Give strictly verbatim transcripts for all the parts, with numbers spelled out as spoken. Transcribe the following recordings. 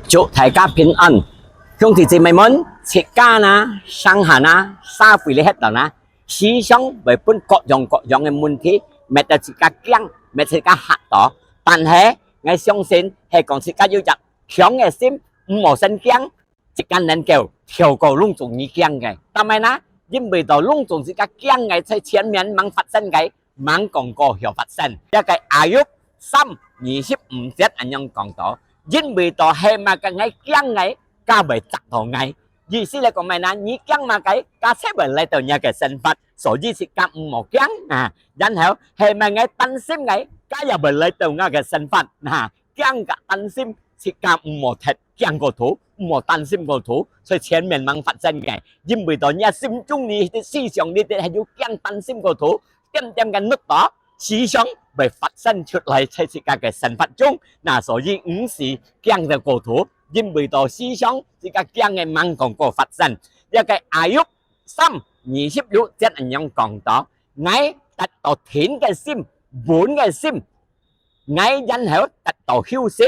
祝大家平安。兄弟姊妹們，自家哪，上下哪，社會裡歇到哪，時常會分各樣各樣个問題，搣到自家驚，搣自家嚇到。但係，𠊎相信係講自家有隻強个心，毋好先驚，自家能夠跳過攏總你驚个。但係哪，因為到攏總自家驚个，在前面吂發生个， 吂講過曉發生。這个Ayub三二十五節恁樣講到：因為到係麼个𠊎驚个，該會捉到𠊎。意思來講麼个哪，你驚麼个，該就會來到若个生活。所以自家毋好驚啊。然後係麼个𠊎擔心个，該也會來到𠊎个生活啊。驚佮擔心，自家毋好忒驚過頭，毋好擔心過頭，在前面吂發生个。因為到若心中裡、思想裡底還有驚擔心過頭， 點點个搙到，時常會發生出來在自家个生活中。那所以毋使驚到過頭，因為到時常自家驚个吂講過發生。這个Ayub三二十六節恁樣講到：𠊎得到定个心、穩个心，𠊎然後得到休息。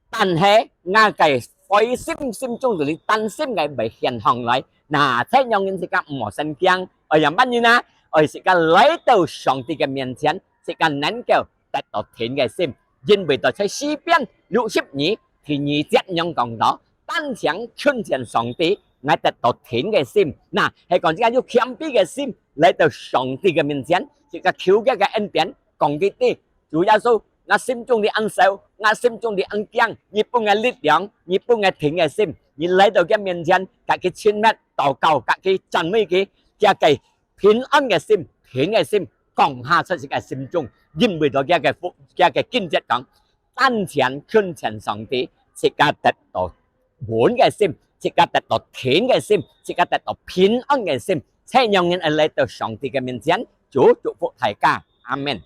但係𠊎个灰心心中裡擔心个會現行來。那，這樣人自家毋好先驚，愛仰般呢？愛自家來到上帝个面前，自家能夠得到定个心。因為到在詩篇六十二第二節恁樣講到：單淨近前上帝，𠊎得到定个心。那，係講自家有謙卑个心來到上帝个面前，自家求佢个恩典，講佢知， 主耶穌，𠊎心中裡恁愁，𠊎心中裡恁驚，你分𠊎力量，你分𠊎定个心，你來到佢面前，佮佢親密禱告，佮佢讚美佢，佢个平安个心、定个心降下在自家心中。因為到佢个福，佢个經節講：單淨近前上帝，自家得到穩个心，自家得到定个心，自家得到平安个心。這樣人愛來到上帝个面前，主祝福大家。阿們。